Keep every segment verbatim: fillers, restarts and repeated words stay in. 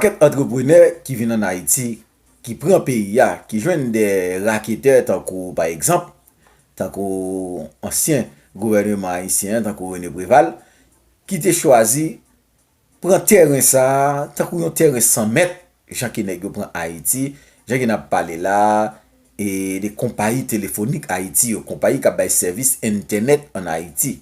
Kèk antreprenè ki vin ann Ayiti, ki pran peyi a, ki jwenn de raketè tankou, pa egzanp, tankou ansyen gouvèneman ayisyen an, tankou René Préval, ki te chwazi pran tèren sa a, tankou yon tèren san mèt, jan ke nèg yo pran Ayiti, jan ke n ap pale la a, e de konpayi telefonik Ayiti yo, konpayi k ap bay sèvis entènèt ann Ayiti.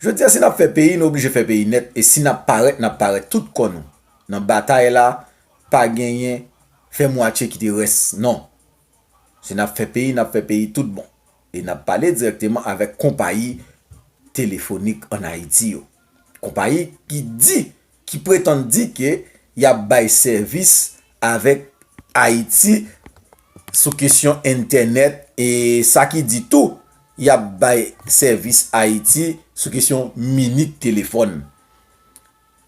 Jodi a, si n ap fè peyi, nou oblije fè peyi nèt, e si n ap parèt, n ap parèt tout kò nou. Nan batay la, pa genyen fè mwatye kite rès, non. Si n ap fè peyi, n ap fè peyi tout bon. E n ap pale dirèkteman avèk konpayi telefonik ann Ayiti yo. Konpayi ki di, ki pretann di ke y ap bay sèvis avèk Ayiti sou kesyon entènèt, e sa ki di tou, y ap bay sèvis Ayiti sou kesyon minit telefòn.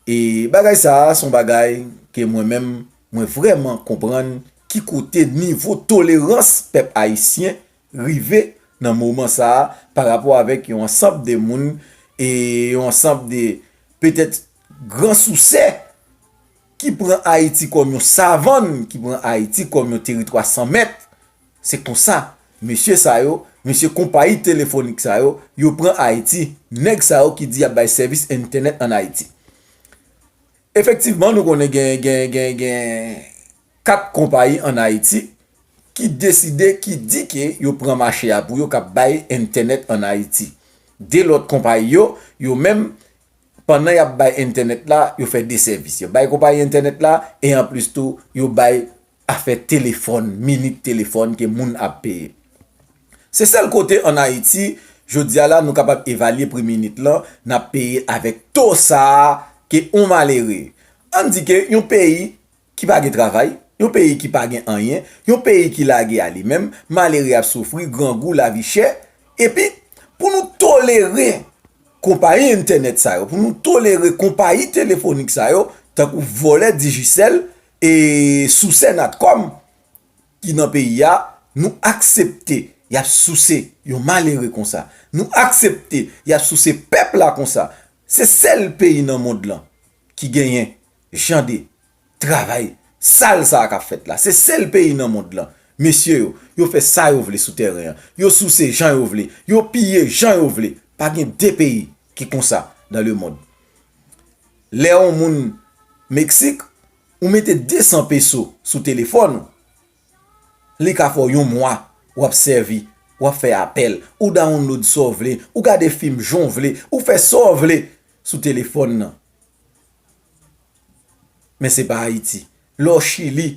E bagay sa a se yon bagay ke mwen menm, mwen vrèman konprann ki kote nivo tolerans pèp ayisyen rive nan moman sa a, pa rapò avèk yon ansanm de moun e yon ansanm de, petèt, gran sousè ki pran Ayiti kòm yon savann, ki pran Ayiti kòm yon teritwa san mèt. Se konsa, mesye sa yo, mesye konpayi telefonik sa yo, yo pran Ayiti, nèg sa yo ki di y ap bay sèvis entènèt ann Ayiti. Efektivman, nou konnen gen, gen, gen, gen kat konpayi ann Ayiti ki deside, ki di ke yo pran mache a pou yo, k ap bay entènèt ann Ayiti. De lòt konpayi yo, yo menm, pandan y ap bay entènèt la, yo fè de sèvis. Yo bay konpayi entènèt la, e anplis tou, yo bay afè telefòn, minit telefòn ke moun ap peye. Se sèl kote ann Ayiti, jodi a la, nou kapab evalye pri minit lan, n ap peye avèk to sa a ke yon malere. Ann di ke yon peyi ki pa gen travay, yon peyi ki pa gen anyen, yon peyi ki lage a li menm, malere ap soufri, grangou, lavi chè, epi pou nou tolere konpayi entènèt sa yo, pou nou tolere konpayi telefonik sa yo, tankou vòlè Digicel e sousè Natcom ki nan peyi a, nou aksepte y ap souse yon malere konsa. Nou aksepte y ap souse pèp la konsa. Se sèl peyi nan mond lan ki genyen jan de travay sal sa a k ap fèt la. Se sèl peyi nan mond lan. Mesye yo, yo fè sa yo vle sou tèren an. Yo souse jan yo vle. Yo piye jan yo vle. Pa gen de peyi ki konsa dans le monde. Lè yon moun Meksik, ou mete de san peso sou telefòn ou, li ka fè w yon mwa w ap sèvi, w ap fè apèl, ou download sa w vle, ou gade fim jan w vle, ou fè sa w vle sou telefòn nan. Men se pa Ayiti. Lè w Chili,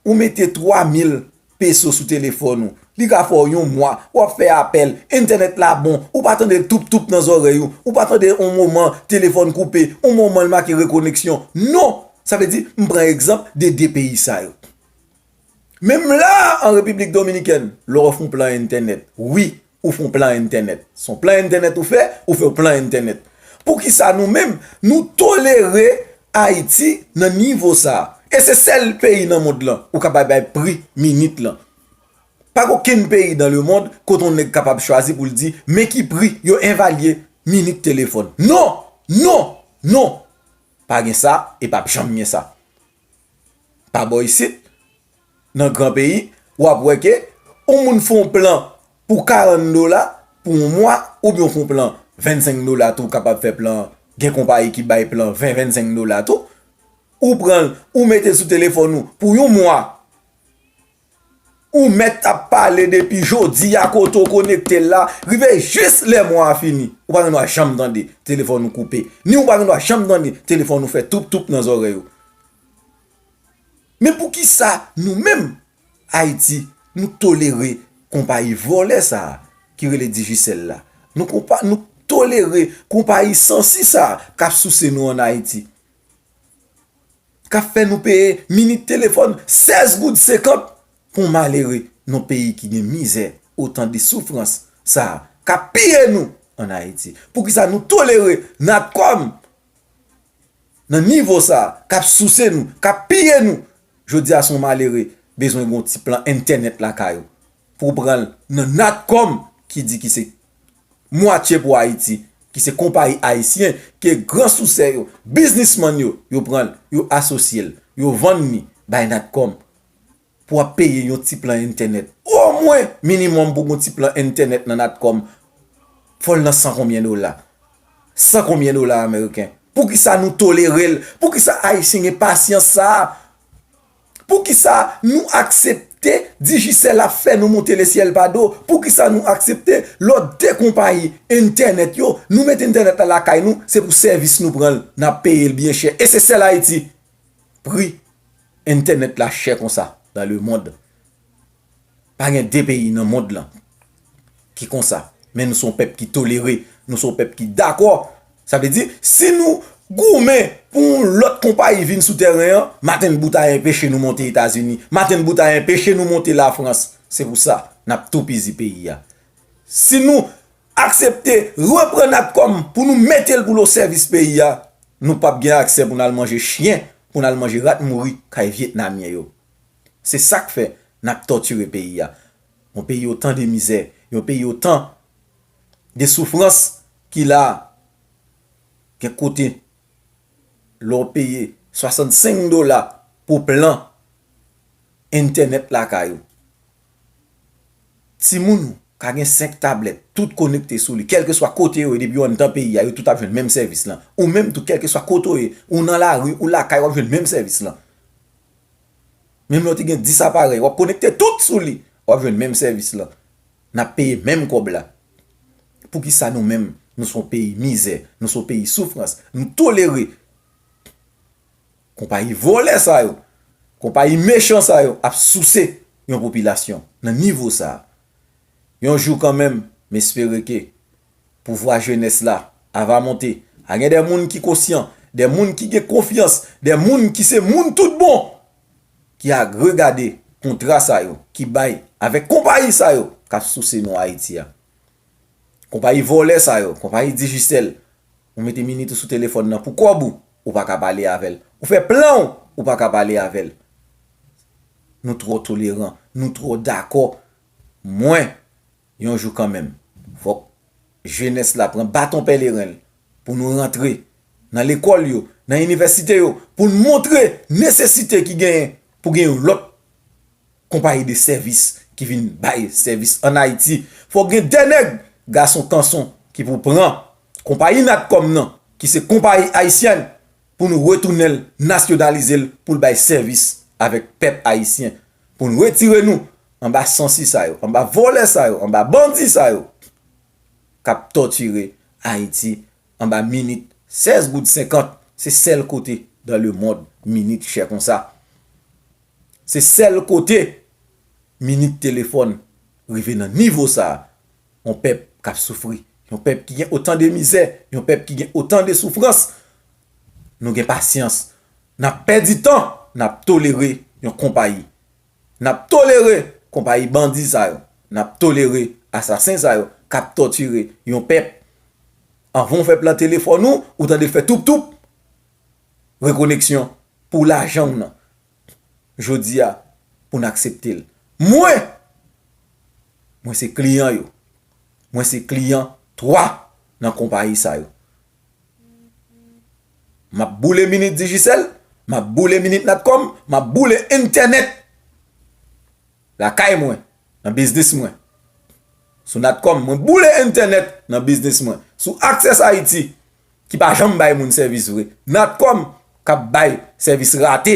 ou mete twa mil peso sou telefòn ou. Li ka fè w yon mwa, w ap fè apèl, entènèt la bon, ou pa tande toup toup nan zòrèy ou, ou pa tande yon moman telefòn koupe, yon moman l make rekoneksyon. Non! Sa vle di, m pran egzanp de de peyi sa yo. Menm la, an Repiblik Dominikèn, lè w fè yon plan entènèt, wi, ou fè yon plan entènèt. Se yon plan entènèt ou fè, ou fè yon plan entènèt. Poukisa nou menm, nou tolere Ayiti nan nivo sa a? E se sèl peyi nan mond lan ou kapab bay pri minit lan. Pa gen okenn peyi dans le monde kote yon nèg kapab chwazi pou l di, men ki pri yo evalye minit telefòn. Non! Non! Non! Pa gen sa, e p ap janm gen sa. Pa bò isit, nan gran peyi, w ap wè ke yon moun fè yon plan pou karant dola pou yon mwa, oubyen w fè yon plan vennsenk dola tou, w kapab fè plan, gen konpayi ki bay plan ven, vennsenk dola tou. Ou pran l, ou mete l sou telefòn ou pou yon mwa. Ou mèt ap pale depi jodi a kote w konekte l la, rive jis lè mwa a fini. Ou pa gen dwa janm tande telefòn ou koupe. Ni ou pa gen dwa janm tande telefòn ou fè toup toup nan zòrèy ou. Men poukisa nou menm, Ayiti, nou tolere konpayi vòlè sa a ki rele Digicel la? Nou konpa-, nou tolere konpayi sansi sa a k ap souse nou ann Ayiti, k ap fè nou peye minit telefòn sèz goud senkant pou yon malere nan peyi ki gen mizè, otan de soufrans sa a, k ap piye nou ann Ayiti. Poukisa nou tolere Natcom nan nivo sa a, k ap souse nou, k ap piye nou? Jodi a, si yon malere bezwen gen yon ti plan entènèt lakay ou, pou w pran l nan Natcom ki di ki se mwatye pou Ayiti, ki se konpayi ayisyen, ke gran sousè yo, biznismann yo, yo pran l, yo asosye l, yo vann li bay Natcom pou ap peye yon ti plan entènèt. Omwen, minimòm pou gon ti plan entènèt nan Natcom, fò l nan san konbyen dola? San konbyen dola ameriken? Poukisa nou tolere l? Poukisa Ayisyen gen pasyans sa a? Poukisa nou aksepte Digicel ap fè nou monte lesyèl pa do? Poukisa nou aksepte lòt de konpayi entènèt yo? Nou mete entènèt la lakay nou, se pou sèvis nou pran l, n ap peye l byen chè. E se sèl Ayiti pri entènèt la chè konsa dans le monde. Pa gen de peyi nan mond lan ki konsa. Men nou se yon pèp ki tolere, nou se yon pèp ki dakò. Sa vle di, si nou goumen pou yon lòt konpayi vin sou tèren an, Martin Bouyta enpeche nou monte Etazini, Martin Bouyta enpeche nou monte Lafrans. Se pou sa, n ap toupizi peyi a. Si nou aksepte reprann Natcom pou nou mete l pou l o sèvis peyi a, nou p ap gen aksè pou n al manje chyen, pou n al manje rat mouri kay Vyetnamyen yo. Se sa k fè n ap tòtire peyi a. Yon peyi otan de mizè, yon peyi otan de soufrans ki la, gen kote lè w peye swasannsenk dola pou plan entènèt lakay ou. Timoun ou ka gen senk tablèt, tout konekte sou li, kèlkeswa kote yo ye, depi yo anndan peyi a, yo tout ap jwenn menm sèvis lan. Ou menm tou, kèlkeswa kote w ye, ou nan lari, ou lakay, w ap jwenn menm sèvis lan. Menm lè w te gen dis aparèy, w ap konekte tout sou li, w ap jwenn menm sèvis lan. N ap peye menm kòb la. Poukisa nou menm, nou se yon peyi mizè, nou se yon peyi soufrans, nou tolere konpayi vòlè sa yo, konpayi mechan sa yo ap souse yon popilasyon nan nivo sa a? Yon jou kanmenm, m espere ke pouvwa jenès la a va monte. A gen de moun ki konsyan, de moun ki gen konfyans, de moun ki se moun tout bon, ki a regade kontra sa yo, ki bay avèk konpayi sa yo k ap souse non Ayiti a. Konpayi vòlè sa yo, konpayi Digicel, ou mete minit ou sou telefòn nan pou kòb ou, ou pa ka pale avè l. Ou fè plan w, ou pa ka pale avè l. Nou twò toleran, nou twò dakò. Mwen, yon jou kanmenm, fòk jenès la pran baton pèleren l pou nou rantre nan lekòl yo, nan inivèsite yo, pou n montre nesesite ki genyen pou gen yon lòt konpayi de sèvis ki vin bay sèvis ann Ayiti. Fòk gen de nèg, gason kanson, ki pou pran konpayi Natcom nan, ki se konpayi ayisyèn, pou nou retounen l, nasyonalize l, pou l bay sèvis avèk pèp ayisyen, pou n retire nou anba sansi sa yo, anba vòlè sa yo, anba bandi sa yo k ap tòtire Ayiti anba minit. Sèz goud senkant, se sèl kote dans le monde minit chè konsa. Se sèl kote minit telefòn rive nan nivo sa a. Yon pèp k ap soufri, yon pèp ki gen otan de mizè, yon pèp ki gen otan de soufrans. Nou gen pasyans. N ap pèdi tan, n ap tolere yon konpayi. N ap tolere konpayi bandi sa yo. N ap tolere asasen sa yo k ap tòtire yon pèp. Anvan w fè plan telefòn ou, ou tande l fè toup toup. Rekoneksyon pou lajan w nan. Jodi a, pou n aksepte l. Mwen, mwen se kliyan yo. Mwen se kliyan twa nan konpayi sa yo. M ap boule minit Digicel, m ap boule minit Natcom, m ap boule entènèt lakay mwen, nan biznis mwen. Sou Natcom, mwen boule entènèt nan biznis mwen. Sou Access Haiti, ki pa janm bay moun sèvis vre. Natcom k ap bay sèvis rate.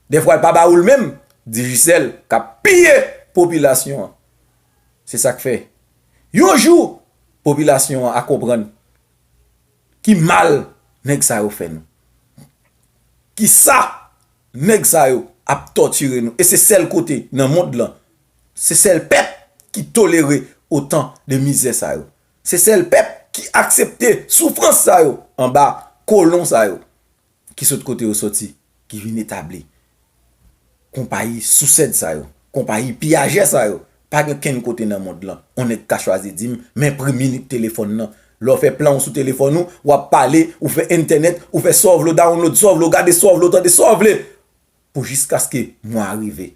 Dèfwa l pa ba ou l menm. Digicel k ap piye popilasyon an. Se sa k fè, yon jou, popilasyon an a konprann ki mal nèg sa yo fè nou. Ki sa nèg sa yo ap tòtire nou. E se sèl kote nan mond lan, se sèl pèp ki tolere otan de mizè sa yo. Se sèl pèp ki aksepte soufrans sa yo anba kolon sa yo ki sot kote yo soti, ki vin etabli. Konpayi sousèd sa yo, konpayi piyajè sa yo, pa gen kenn kote nan mond lan. On nèg ka chwazi di m, men pri minit telefòn nan. Lè w fè plan w sou telefòn ou, w ap pale, ou fè entènèt, ou fè sa w vle, w download sa w vle, w gade sa w vle, w tande sa w vle, pou jiskaske mwa a rive.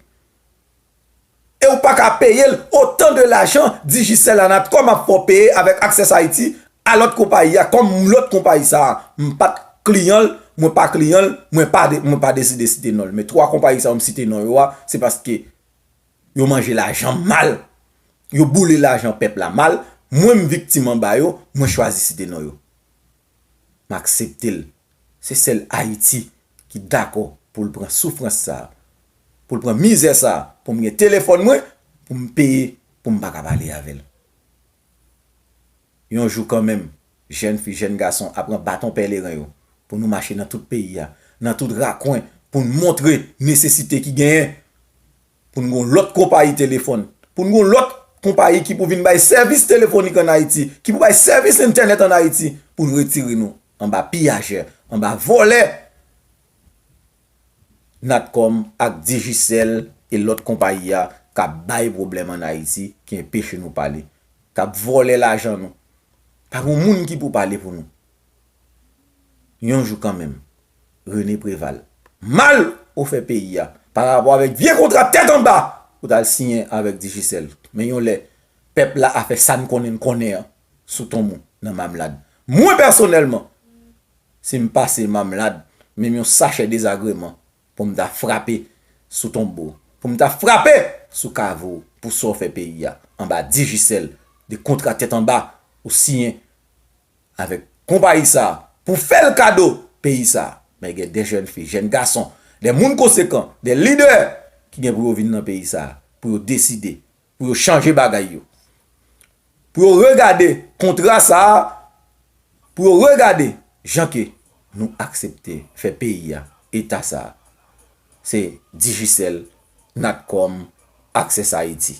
E ou pa ka peye l otan de lajan Digicel a Natcom ap fè w peye avèk Access Haiti, a lòt konpayi a, kòm lòt konpayi sa a, m pa t kliyan l, mwen pa kliyan l, mwen pa de, mwen pa deside site non l. Men twa konpayi sa yo m site non yo a, se paske yo manje lajan mal, yo boule lajan pèp la mal, mwen m viktim anba yo, mwen chwazi site non yo. M aksepte l. Se sèl Ayiti ki dakò pou l pran soufrans sa a, pou l pran mizè sa a, pou m gen telefòn mwen, pou m peye, pou m pa ka pale avè l. Yon jou kanmenm, jèn fi, jèn gason ap pran baton pèleren yo pou nou mache nan tout peyi a, nan tout rakwen, pou n montre nesesite ki genyen pou n gen yon lòt konpayi telefòn, pou n gen yon lòt konpayi ki pou vin bay sèvis telefonik ann Ayiti, ki pou bay sèvis entènèt ann Ayiti, pou n retire nou anba piyajè, anba vòlè. Natcom ak Digicel e lòt konpayi a k ap bay pwoblèm ann Ayiti, ki enpeche nou pale, k ap vòlè lajan nou. Pa gen moun ki pou pale pou nou. Yon jou kanmenm, René Préval, mal ou fè peyi a, pa rapò avèk vye kontra tèt anba ou t al siyen avèk Digicel. Men yon lè, pèp la a fè sa n konnen n konnen an sou tonm ou nan Mamlad. Mwen pèsonèlman, si m pase Mamlad, menm yon sachè dezagreman pou m ta frape sou tonbo w, pou m ta frape sou kavo w, pou sa w fè peyi a, anba Digicel, de kontra tèt anba ou siyen avèk konpayi sa a, pou fè l kado peyi sa a. Men gen de jèn fi, jèn gason, de moun konsekan, de lidè ki gen pou yo vin nan peyi sa a, pou yo deside, pou yo chanje bagay yo, pou yo regade kontra sa a, pou yo regade jan ke nou aksepte fè peyi a eta sa a. Se Digicel, Natcom, Access Haïti.